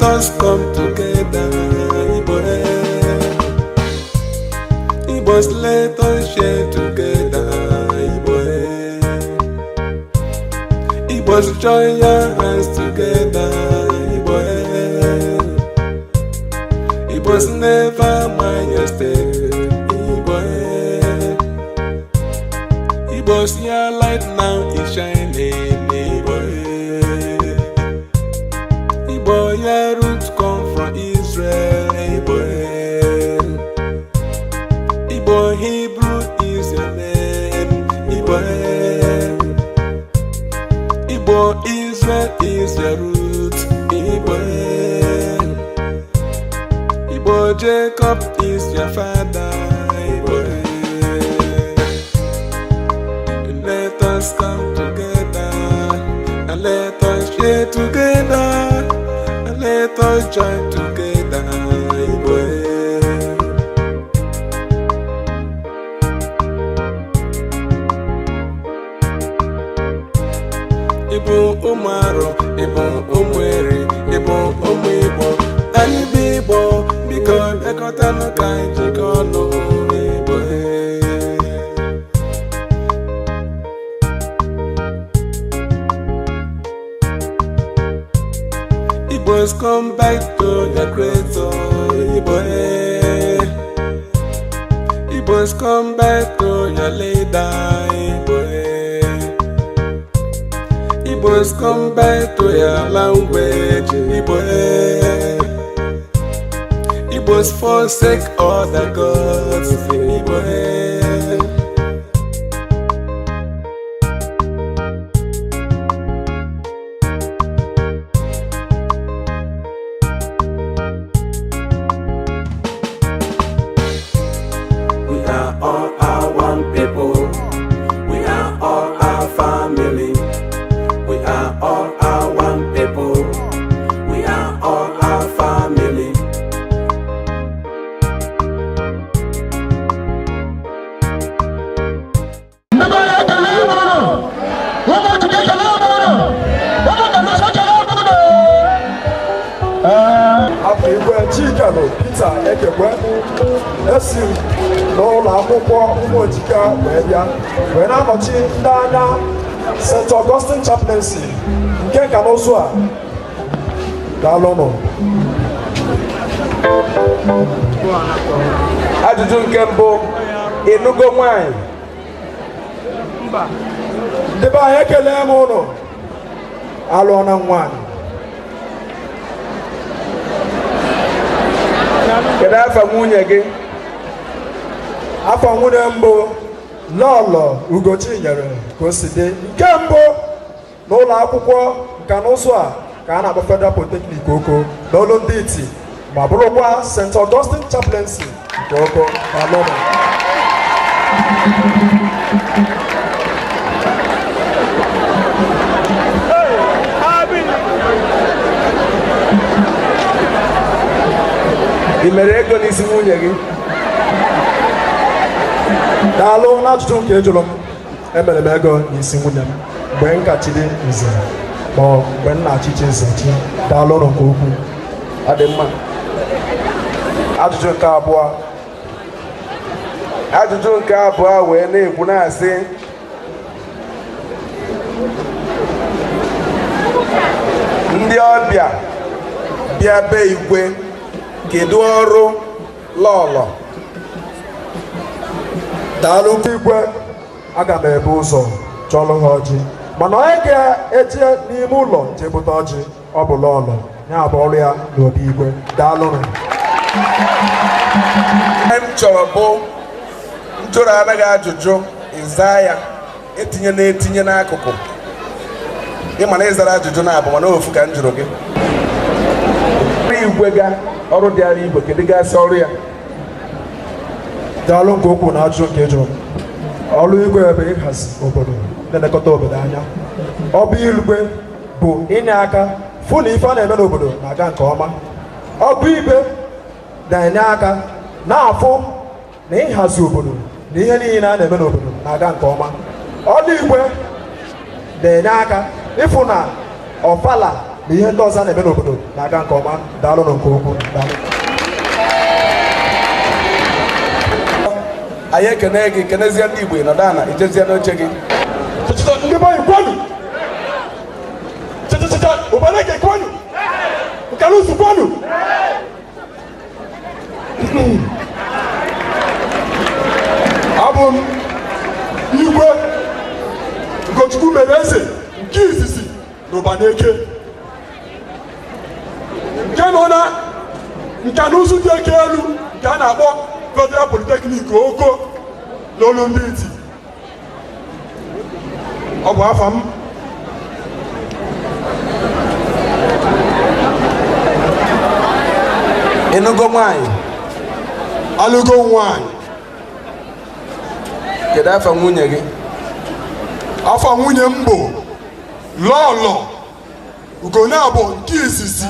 let us come together. Igbo, eh. Igbos, let us share together. Igbo, eh. Igbos, join your hands together. Igbo, eh. Igbos, never mind your step. Igbo, eh. Igbos, your light now is shining. Igbo, eh. Igbo, your roots come from Israel. Igbo, eh. Igbo, Hebrew is your name. Igbo, eh. Igbo, Israel is your root. Igbo, eh. Igbo, Jacob is your father. Igbo, eh. Let us come together and let us share together and let us join together. Igbo, eh. Ịbụ ụmụ Arọ, ịbụ ụmụ Eri, ịbụ ụmụ Igbo. Anyị bụ Igbo, biko bịakọtanụ ka anyị jikọ ọnụ. Igbo, eh. Igbos, come back to the creator. Igbo, eh. Igbos, come back to your leader. Igbo, eh. Igbos, come back to your language. Igbo, eh. Igbos, forsake all the gods. Igbo, eh. We are all our one people. We are all our family. We are all our one people. We are all our family. Ndị be anyị, ekele m unu. Ụmụ Chukwu, ekele m unu. Ụmụ Kalụsị, ekele m unu. Ee. Afọ Igwe Chikelụ Peter Ekekwe, esi m n'ụlọ akwụkwọ Ụmụojika wee bịa, wee na-anọchi ndị anya St. Augustine Chaplaincy nke nka na ụzụ a. Daalụnụ. Ajụjụ nke mbụ: ịnụgo nwanyị? Ndị be anyị, ekele m ụnụ. Alụọ na nwaanyị. Kedu afa nwunye gị? Afọ nwunye mbụ, Lọlọ Ugochinyere ka o si dị, nke mbụ n'ụlọ akwụkwọ nka na ụzụ a ka a na-akpọ Federal Polytechnic Oko n'olu ndị iti, ma bụrụkwa St. Augustine Chaplaincy nke Oko. Alụnụ. Ị mere ego n'isi nwunye gị? Daalụ n'ajụjụ nke ị jụrụ m. Emere m ego n'isi nwunye m mgbe m ka chiri nze, ma ọ mgbe m na-achịchi nze chi. Daalụ nke ukwuu. Ọ dị mma. Ajụjụ nke abụọ. Ajụjụ nke abụọ wee na-ekwu na-asị, ndị ọbịa bịa be igwe, kedu ọrụ lọlọ? Daalụ, igwe. Aga m ebu ụzọ chọlụ ha ọjị, mana onye ga-eje n'ime ụlọ jee bute ọjị, ọ bụ lọlọ ya bụ ọrụ ya n'obi igwe. Daalụnụ. Ihe m chọrọ bụ m jụrụ anaghị ajụjụ, ịza ya etinye na-etinye n'akụkụ. Ị ma na ịzara ajụjụ na-abụ, mana ofu ka m jụrụ gị. Igwe ga ọrụ dị ara igwe, kedu gasị ọrụ ya? Daalụ nke ukwuu na ajụjụ nke ị jụrụ m. Ọrụ igwe bụ ịhazi obodo, na-elekọta obodo anya. Ọ bụ igwe bụ inye aka fụ na ife a na-eme n'obodo na-aga nke ọma. Ọ bụ igwe na-enye aka na-afụ na ịhazi obodo na ihe niile a na-eme n'obodo na-aga nke ọma. Ọrụ igwe na-enye aka ịfụ na ọfala na ihe ndị ọzọ a na-eme n'obodo na na-aga nke ọma. Daalụnụ nke ukwuu, daalụ. Anyị ekene gị, kenezie ndị Igbo. Nọdụ ana, ijezie n'oche gị. Ndị be anyị, kwenu! Chachachacha! Ụbaneke kwenu! Nkanusu kwenu! Abụ m Igwe Ugochukwu mere eze nke izizi n'Ụbaneke, nke nọ na nka na ụzụ dị oke elu, nke a na-akpọ Federal Polytechnic Oko n'olu ndị iti. Ọ bụ afa m. Ịnụgo nwaanyị? Alụgo nwaanyị. Kedu afa nwunye gị? Afa nwunye m bụ Lọlọ Ugonabọ nke izizi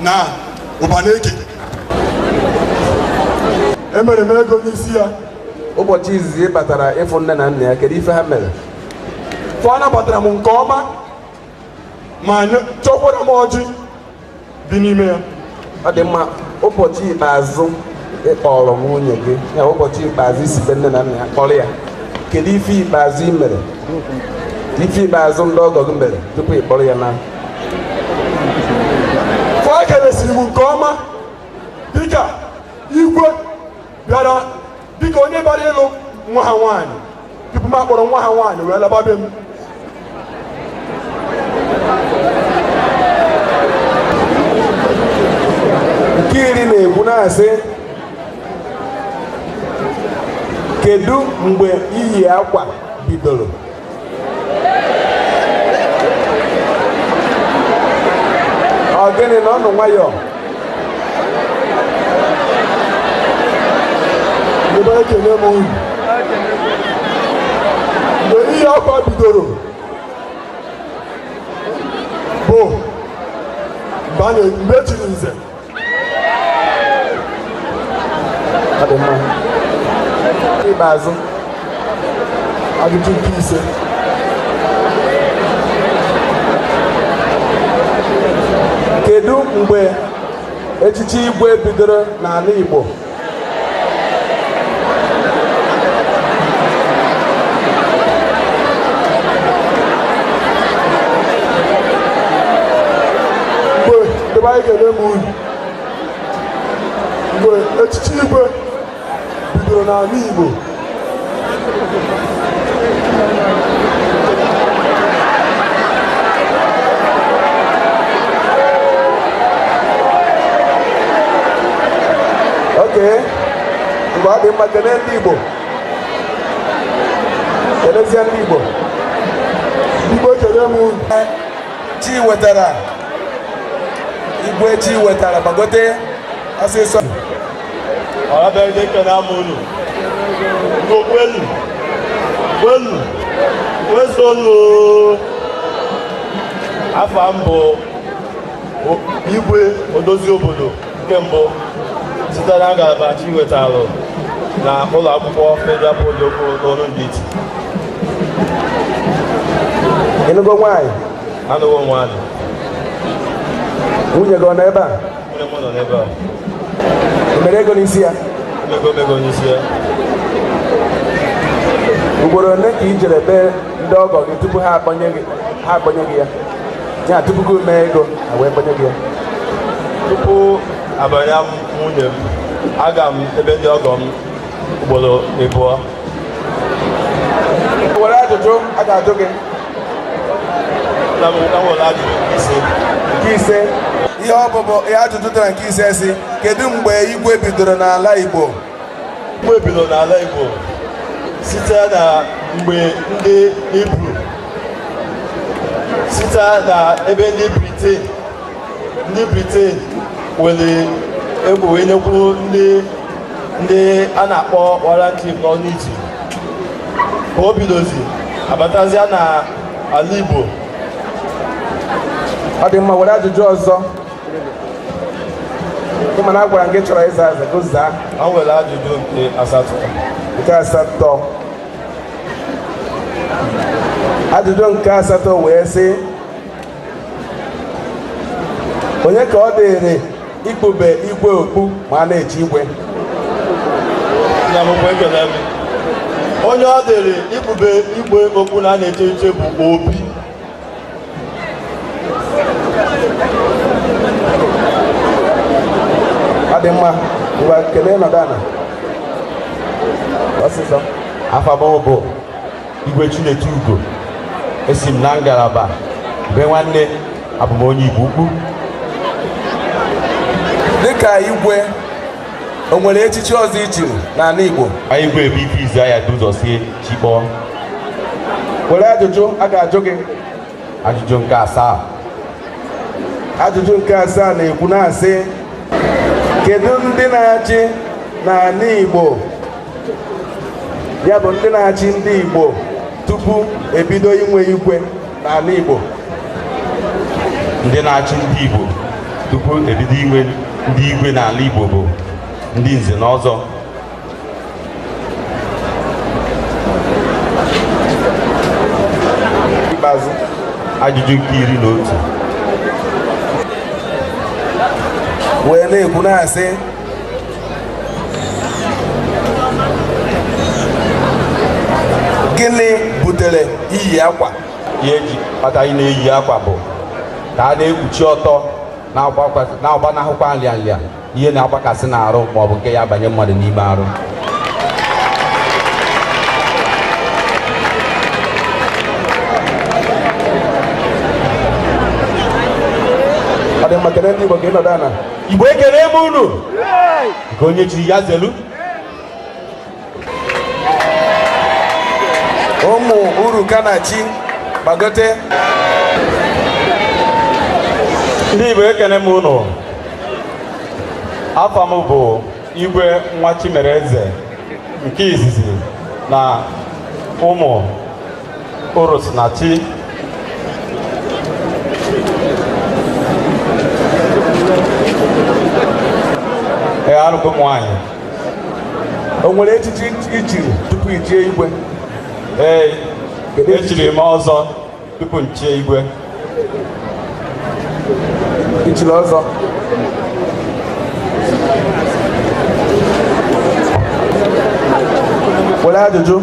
na Ụbaneke. Emere m ego n'isi ya. Ụbọchị izizi ị batara ịfụ nne na nna ya, kedu ife ha mere? Fọ anabatara m nke ọma ma chọkwara m ọjị dị n'ime ya. Ọ dị mma. Ụbọchị ikpeazụ ị kpọrọ nwunye gị ya, ụbọchị ikpeazụ isi be nne na nna ya kpọrọ ya, kedu ife ikpeazụ ị mere, ife ikpeazụ ndị ọgọ gị mere tupu ị kpọrọ ya na? Fọ kelesiri m nke ọma dịka igwe bịara, dịka onye bịara ịlụ nwa ha nwaanyị, tupu m akpọrọ nwa ha nwaanyị wee laba be m. Nke iri na-ekwu na-asị, kedu mgbe iyi akwa bidoro? Ọ gịnị na ọnụ nwayọọ? Ebe ekele m unu. Mgbe iyi akwa bidoro bụ mgbe e chiri nze. Ọ dị mma. Ikpeazụ. Ajụjụ nke ise. Kedu mgbe echichi igwe bidoro n'ala Igbo? Mgbe ebe anyị ga-eme m unu, mgbe echichi igwe bidoro n'ala Igbo. Oke mgbe ọ dị mma. Kene ndị Igbo, kenezie ndị Igbo. Igbo, ekele m unu. Chi wetara, igwe chi wetara, gbagote ọsịsọ. Ọhabịa, ekene ama unu. Igbo kwenu, kwenu, kwesonu! Afa m bụ Igwe Odozi Obodo nke mbụ site na ngalaba chi wetalụ na ụlọ akwụkwọ Federal Poly Oko n'ọrụ ndị iti. Ịnụgo nwaanyị? Anụwo nwaanyị. Nwunye gị ọ nọ ebe a? Nwunye m nọ n'ebe a. Ị mere ego n'isi ya? Emego omego n'isi ya. Ugboro ole ka ị jere bee ndị ọgọ gị tupu ha akpọnye gị ya, ya tupu gị mee ego ha wee kpọnye gị ya? Tupu abanye m nwunye m, aga m ebe ndị ọgọ m ugboro 2. Were ajụjụ a ga-ajụ gị. Na m nwere ajụjụ nke ise. Nke ise, ihe ọ bụbụ ihe ajụjụ dị na nke ise si, kedu mgbe igwe bidoro n'ala Igbo? Igwe bidoro n'ala Igbo site na mgbe ndị Hibru, site na ebe ndị Britain were egwu wee nyekwuru ndị a na-akpọ warrant chief n'ọnụ iti ka o bidozi abatazia na ala Igbo. Ọ dị mma. Were ajụjụ ọzọ. Ị ma na a gwara m gị chọrọ ịza aza, go zaa. A nwere ajụjụ nke asatọ. Nke asatọ, ajụjụ nke asatọ wee sị, Onye ka ọ dịrị ikpube igwe okpu ma a na-echi igwe? Nna m ukwu, ekele m. Onye ọ dịrị ikpube igwe okpu na a na-eche eche bụ Obi. Ọ dị mma, ngwa kelee, nọdụ ala ọsịsọ. Afa m bụ Igwe Chinedu Ugo. Esi m na ngalaba be nwanne, abụ m onye Igbo Ukwu. Dịka igwe, o nwere echichi ọzọ i chiri n'ala Igbo? Anyị igwe ebe ife izu anya dị ụzọ sie chikpọọ. Were ajụjụ a ga-ajụ gị. Ajụjụ nke asaa. Ajụjụ nke asaa na-ekwu na-asị, kedu ndị na-achị n'ala Igbo, ya bụ ndị na-achị ndị Igbo tupu ebido inwe igwe n'ala Igbo? Ndị na-achị ndị Igbo tupu ebido inwe ndị igwe n'ala Igbo bụ ndị nze na ọzọ. Ikpeazụ. Ajụjụ nke 11. Wee na-ekwu na-asị, gịnị butere iyi akwa? Ihe eji kpata anyị na-eyi akwa bụ ka a na-ekpuchi ọtọ, na-agbanahụkwa nrịanrịa, ihe na-agbakasị n'arụ maọbụ nke ya banye mmadụ n'ime arụ. Ọ dị mma, kene ndị Igbo ka ị nọdụ ala. Igbo, ekele m unu. Nke onye chiri ya zelu. Ụmụ Urukanachi, gbagote. Ndị Igbo, ekene m unu. Afa m bụ Igwe Nwa Chimereze nke izizi na ụmụ Urusinachi. Ee, alụgo m nwaanyị. O nwere echichi i chiri tupu i chie igwe? Ee. Kedu echichi? Echiri m ọzọ tupu m chie igwe. I chiri ọzọ. Were ajụjụ.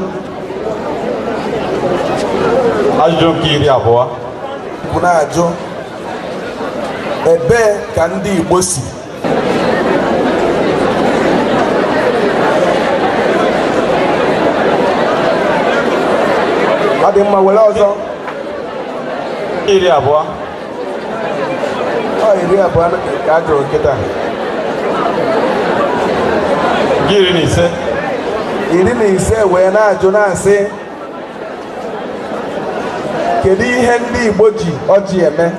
Ajụjụ nke 20. Bụ na-ajụ, ebee ka ndị Igbo si? Ọ dị mma, were ọzọ. 20. Ọ 20 ka a jụrụ nkịta. Nke 15. 15 wee na-ajụ na-asị, kedu ihe ndị Igbo ji ọjị eme?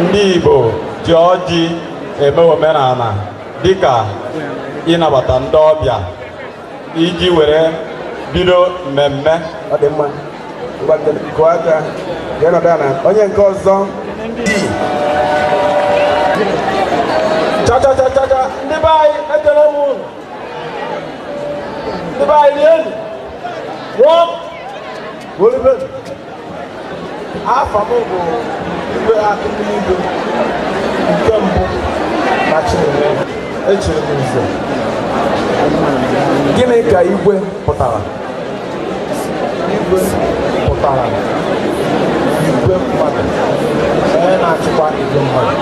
Ndị Igbo ji ọjị eme omenala dịka ịnabata ndị ọbịa iji were bido mmemme. Ọ dị mma, ngwa kụọ aka, jee nọdụ ala. Onye nke ọzọ di. Cha cha cha cha cha, ndị be anyị, ekele m unu. Ndị be anyị, rienu, nwụọ wolibenu. Afa m bụ Igwe Akụmigwe nke mbụ na Chineke echiri m nze. Gịnị ka igwe pụtara? Igwe pụtara igwe mmadụ, onye na-achịkwa igwe mmadụ.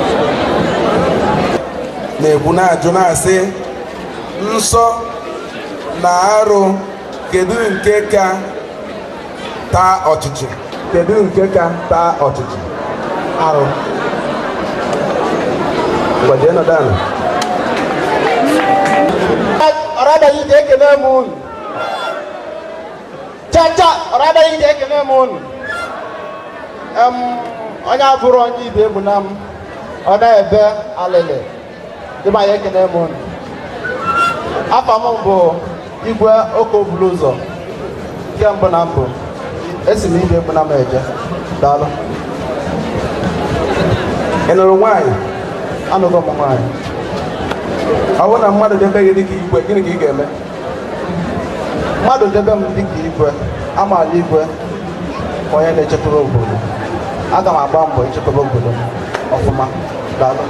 Na-ekwu na-ajụ na-asị, nsọ na arụ, kedu nke ka taa ọchịchị? Kedu nke ka taa ọchịchị? Arụ. Ngwa, jee nọdụ ala. Ọrabaghị ije, ekene m unu. Chacha, ọrabaghị ije, ekene m unu. Onye abụrụ onye ibe egbu na m, ọ na-ebe alịlị dịba ya. Ekene m unu. Afa m bụ Igwe Oko Bulu Ụzọ nke mbụ na mbụ. Esi m ibe egbu na m eje. Daalụ. Ị nụrụ nwaanyị? Anụgo m nwaanyị. Ọ bụrụ na mmadụ debe gị dịka igwe, gịnị ka ị ga-eme? Mmadụ debe m dịka igwe, amaala igwe onye na-echekwaba obodo, aga m agba mbọ ichekwaba obodo m. ọfụma. Daalụ.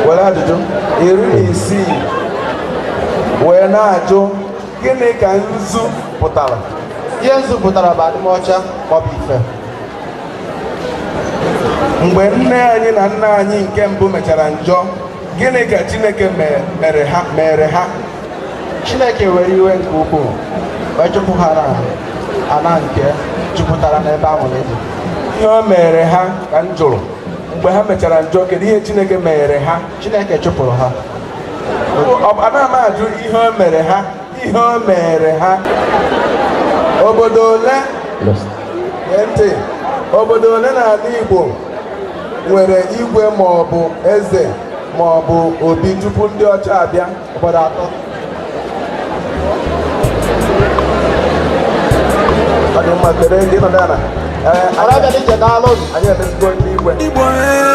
Were ajụjụ 16 wee na-ajụ, gịnị ka nzu pụtara? Ihe nzu pụtara bụ adịmọcha maọbụ ife. Mgbe nne anyị na nna anyị nke mbụ mechara njọ, gịnị ka Chineke mere ha? Chineke were iwe nke ukwuu wee chụpụ ha na ana nke jupụtara n'ebe aṅụrị dị. Ihe o mere ha ka m jụrụ. Mgbe ha mechara njọ, kedu ihe Chineke mere ha? Chineke chụpụrụ ha. Anaghị m ajụ ihe o mere ha, ihe o mere ha. Obodo ole, gee ntị, obodo ole n'ala Igbo nwere igwe ma ọ bụ eze ma ọ bụ obi tupu ndị ọcha abịa? Obodo atọ. Ọ dị mma. Kedu ndị nọ ala? Ee. Ọrabịa dị iche, daalụ. Anyị emesigo ndị igwe. Igbo, ee.